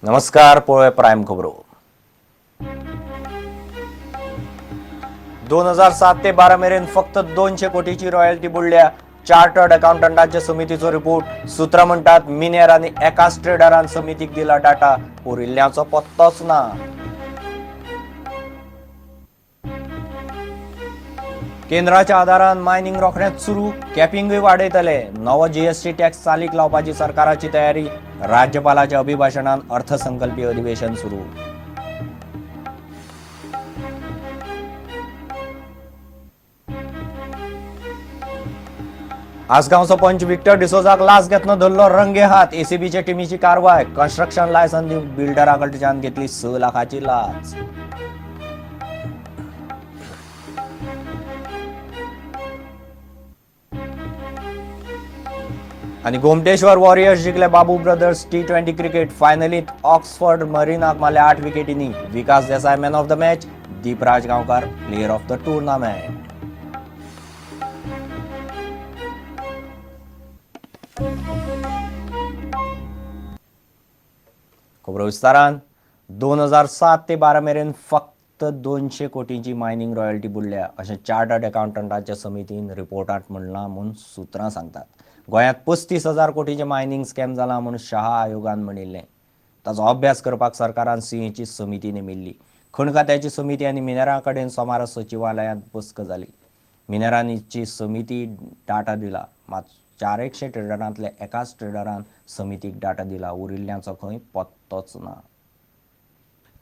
नमस्कार, पळोवया प्रायम खबरो. 2007 ते 12 मेरेन फक्त 200 कोटीची रॉयल्टी बुडल्या. चार्टर्ड अकाउंटंटाच्या समितीचो रिपोर्ट. सूत्रां म्हणटात, मिनेर आनी एकाच ट्रेडरान समितीक दिला डाटा, उरिल्ल्याचो पत्तोच ना. केंद्राच्या आदारान मायनिंग रोखडेंच सुरू, कॅपिंगूय वाडयतले. नवो जीएसटी टॅक्स चालीक लावपाची सरकाराची तयारी. राज्यपालाच्या अभिभाशणान अर्थसंकल्पीय अधिवेशन सुरू. आसगांवचो पंच विक्टर डिसोजाक लाच घेतना धरलो रंगे हात. एसीबीच्या टिमीची कारवाय. कन्स्ट्रक्शन लायसन दिवंक बिल्डरा कडच्यान घेतली 6 लाखाची लाच. आनी गोमटेश्वर वॉरियर्स जिखले बाबू ब्रदर्स T20 cricket फायनलीत. ऑक्सफर्ड मरीनाक मारले 8 विकेटींनी. Vikas Desai man of the match, Deepraj Gaonkar player of the tournament. खबरो विस्तारान. 2007 ते 12 मेरेन फक्त 200 कोटींची मायनिंग रॉयल्टी बुडल्या, अशें चार्टर्ड अकाउंटंटाच्या समितीन रिपोर्टांत म्हणलां म्हूण सुत्रां सांगतात. गोंयांत 35,000 कोटीचें मायनिंग स्कॅम जालां म्हूण शहा आयोगान म्हणिल्लें. ताचो अभ्यास करपाक सरकारान सीएची समिती नेमिल्ली. खण खात्याची समिती आनी मिनेरां कडेन सोमारा सचिवालयांत बसका जाली. मिनेरांची समिती डाटा दिला, मात 400 ट्रेडरांतल्या एकाच ट्रेडरान समितीक डाटा दिला, उरिल्ल्यांचो खंय पत्तोच ना.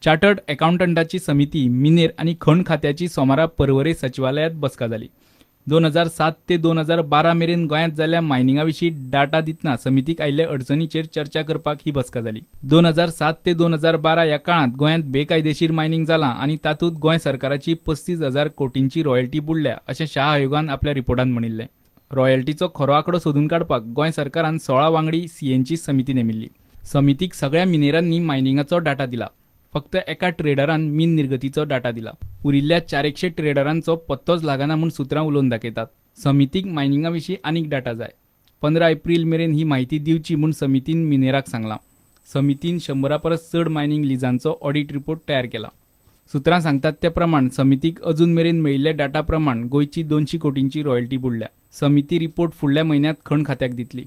चार्टर्ड अकाउंटंटाची समिती, मिनेर आनी खण खात्याची सोमारा पर्वरे सचिवालयांत बसका जाली. 2007 ते 2012 मेरेन गोंयांत जाल्ल्या मायनिंगा विशीं डाटा दितना समितीक आयिल्ल्या अडचणीचेर चर्चा करपाक ही बसका जाली. 2007 ते 2012 ह्या काळांत गोंयांत बेकायदेशीर मायनिंग जालां आनी तातूंत गोंय सरकाराची 35,000 कोटींची रॉयल्टी बुडल्या, अशें शाह आयोगान आपल्या रिपोर्टांत म्हणिल्लें. रॉयल्टीचो खरो आंकडो सोदून काडपाक गोंय सरकारान 16 वांगडी सीएनची समिती नेमिल्ली. समितीक सगळ्या मिनेरांनी मायनिंगाचो डाटा दिला. फक्त एका ट्रेडरान मीन निर्गतीचो डाटा दिला. उरिल्ल्या 400 ट्रेडरांचो पत्तोच लागना म्हूण सुत्रां उलोवन दाखयतात. समितीक मायनिंगा विशीं आनीक डाटा जाय. 15 एप्रील मेरेन ही म्हायती दिवची म्हूण समितीन मिनेराक सांगलां. समितीन 100 परस चड मायनिंग लिजांचो ऑडिट रिपोर्ट तयार केला. सुत्रां सांगतात ते प्रमाण समितीक अजून मेरेन मेळिल्ल्या डाटा प्रमाण गोंयची 200 कोटींची रॉयल्टी बुडल्या. समिती रिपोर्ट फुडल्या म्हयन्यांत खण खात्याक दितली.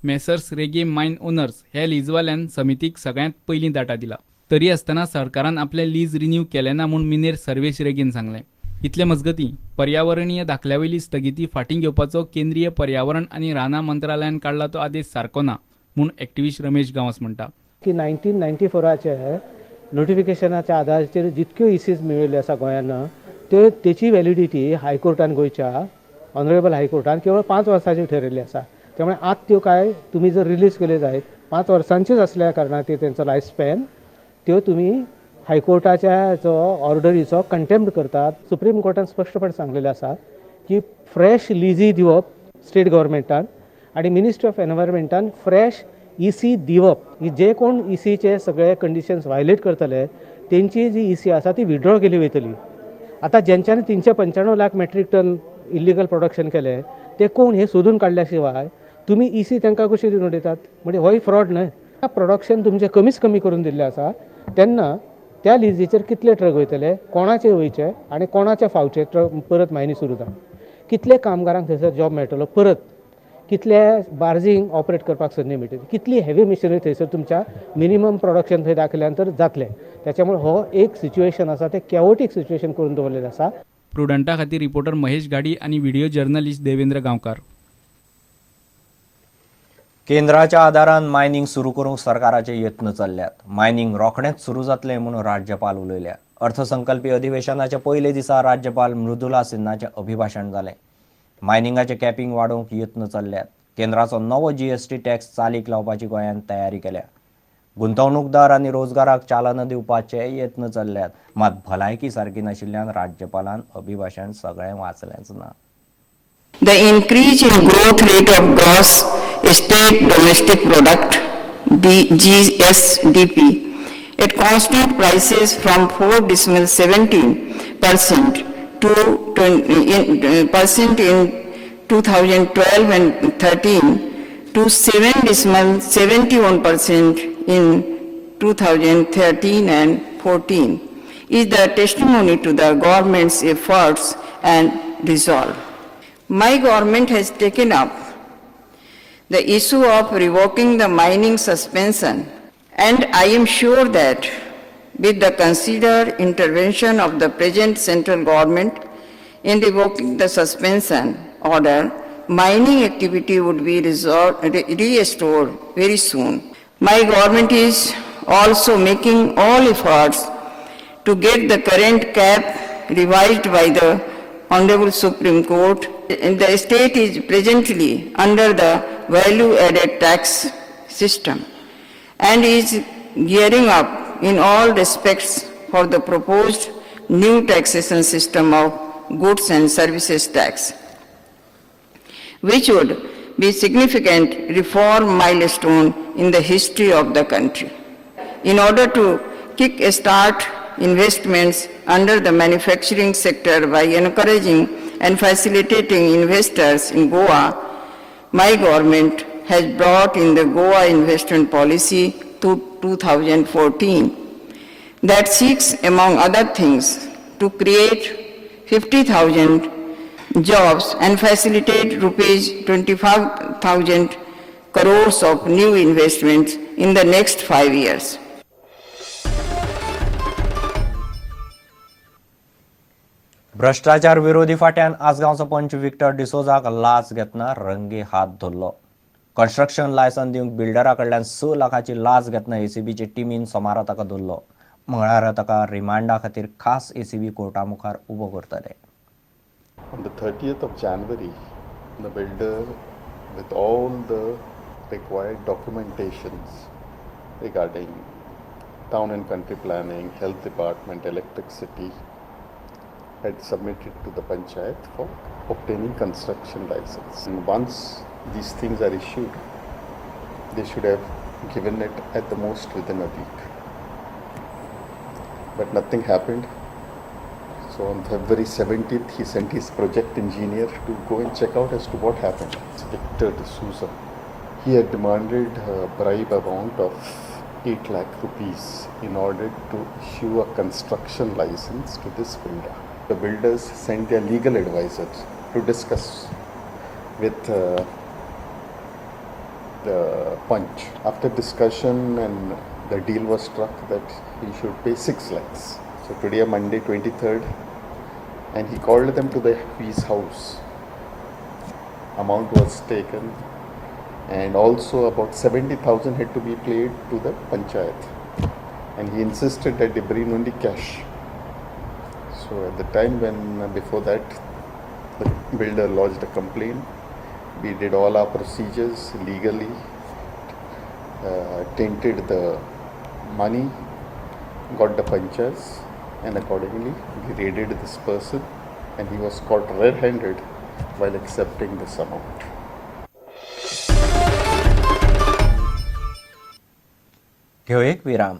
मेसर्स रेगे मायन ओनर्स ह्या लीजवाल्यान समितीक सगळ्यांत पयलीं डाटा दिला. तरी आसतना सरकारान आपलें लीज रिन्यू केलें ना म्हूण मिनेर सर्वेश रेगेन सांगलें. इतले मजगतीं, पर्यावरणीय दाखल्यावयली स्थगिती फाटीं घेवपाचो केंद्रीय पर्यावरण आनी रानां मंत्रालयान काडला तो आदेश सारको ना म्हूण एक्टिविस्ट रमेश गांवस म्हणटा. की 1994चे नोटिफिकेशनाच्या आधाराचेर जितक्यो इसीज मेळिल्ल्यो आसा गोंयान, त्यो तेची व्हॅलिडिटी हायकोर्टान, गोंयच्या ऑनरेबल हायकोर्टान केवळ 5 वर्सांची ठरयल्ली आसा. त्यामुळे आत त्यो काय तुमी जर रिलीज केल्यो जायत, 5 वर्सांचीच आसल्या कारणान ती तेंचो लायफ स्पॅन, त्यो तुमी हायकोर्टाच्या जो ऑर्डरीचो कंटेम्प्ट करतात. सुप्रीम कोर्टान स्पश्टपणे सांगलेलें आसा की फ्रेश लिजी दिवप स्टेट गव्हर्मेंटान आनी मिनिस्ट्री ऑफ एनवायरमेंटान फ्रेश इसी दिवप, ही जे कोण इसीचे सगळे कंडिशन्स व्हायलेट करतले तेंची जी इसी आसा ती विड्रॉ केली वयतली. आतां जेंच्यांनी 395 lakh metric ton illegal production केलें ते कोण हे सोदून काडल्या शिवाय तुमी इसी तांकां कशी दिवन उडयतात? म्हणजे होय फ्रॉड न्हय? प्रोडक्शन तुमचें कमीच कमी करून दिल्लें आसा, तेन्ना त्या लिजीचेर कितले ट्रक वयतले, कोणाचे वयचे आनी कोणाचे फावचे ट्रक परत मायनी सुरू जाता, कितले कामगारांक थंयसर जॉब मेळटलो, परत कितले बार्जींग ऑपरेट करपाक संदी मेळटली, कितली हेवी मशिनरी थंयसर तुमच्या मिनिमम प्रोडक्शन थंय दाखयल्या नंतर जातलें. त्याच्यामुळे हो एक सिच्युएशन आसा, ते कॅओटीक सिच्युएशन करून दवरलेलें आसा. प्रुडंटा खातीर रिपोर्टर महेश घाडी आनी व्हिडिओ जर्नलिस्ट देवेंद्र गांवकार. केंद्राच्या आदारान मायनिंग सुरू करूंक सरकाराचे यत्न चल्ल्यात. मायनिंग रोखडेंच सुरू जातलें म्हूण राज्यपाल उलयल्या. अर्थसंकल्पी अधिवेशनाच्या पयले दिसा राज्यपाल मृदुला सिन्हाचें अभिभाशण जालें. मायनिंगाचें कॅपिंग वाडोवंक यत्न चल्ल्यात. केंद्राचो नवो जीएसटी टॅक्स चालीक लावपाची गोंयान तयारी केल्या. गुंतवणूकदार आनी रोजगाराक चालना दिवपाचे यत्न चल्ल्यात. मात भलायकी सारकी नाशिल्ल्यान राज्यपालान अभिभाशण सगळें वाचलेंच ना. The increase in growth rate of gross state domestic product, GSDP, at constant prices from 4.17% to 20, percent in 2012 and 13 to 7.71% in 2013 and 14 is the testimony to the government's efforts and resolve. My government has taken up the issue of revoking the mining suspension, and I am sure that with the considered intervention of the present central government in revoking the suspension order, mining activity would be restored very soon. My government is also making all efforts to get the current cap revised by the Honorable Supreme Court. And the state is presently under the value-added tax system and is gearing up in all respects for the proposed new taxation system of goods and services tax, which would be significant reform milestone in the history of the country. In order to kick-start investments under the manufacturing sector by encouraging and facilitating investors in Goa, my government has brought in the Goa Investment Policy to 2014 that seeks, among other things, to create 50,000 jobs and facilitate rupees 25,000 crores of new investments in the next 5 years. भ्रश्टाचार विरोधी फाट्यान आसगांवचो पंच Victor डिसोजाक लाच घेतना रंगे हात धरलो. Construction license दिवंक बिल्डरा कडल्यान 6 लाखाची लाच घेतना एसीबीचे टिमीन सोमारा ताका धरलो. मंगळारा ताका रिमांडा खातीर खास एसीबी कोर्टा मुखार उबो करतले. On the 30th of January, the builder, with all the required documentations regarding town and country planning, health department, electricity, had submitted to the panchayat for obtaining construction license. And once these things are issued, they should have given it at the most within a week. But nothing happened. So on February 17th, he sent his project engineer to go and check out as to what happened. It's Victor D'Souza. He had demanded a bribe amount of 8 lakh rupees in order to issue a construction license to this builder. The builders sent their legal advisors to discuss with the Panch. After discussion and the deal was struck that he should pay 6 lakhs. So today, Monday 23rd, and he called them to the his house. Amount was taken, and also about 70,000 had to be paid to the panchayat. And he insisted that they bring only cash. So at the time when before that, the builder lodged a complaint. We did all our procedures legally, tainted the money, got the panchas, and accordingly we raided this person, and he was caught red-handed while accepting this amount. घेऊ एक विराम.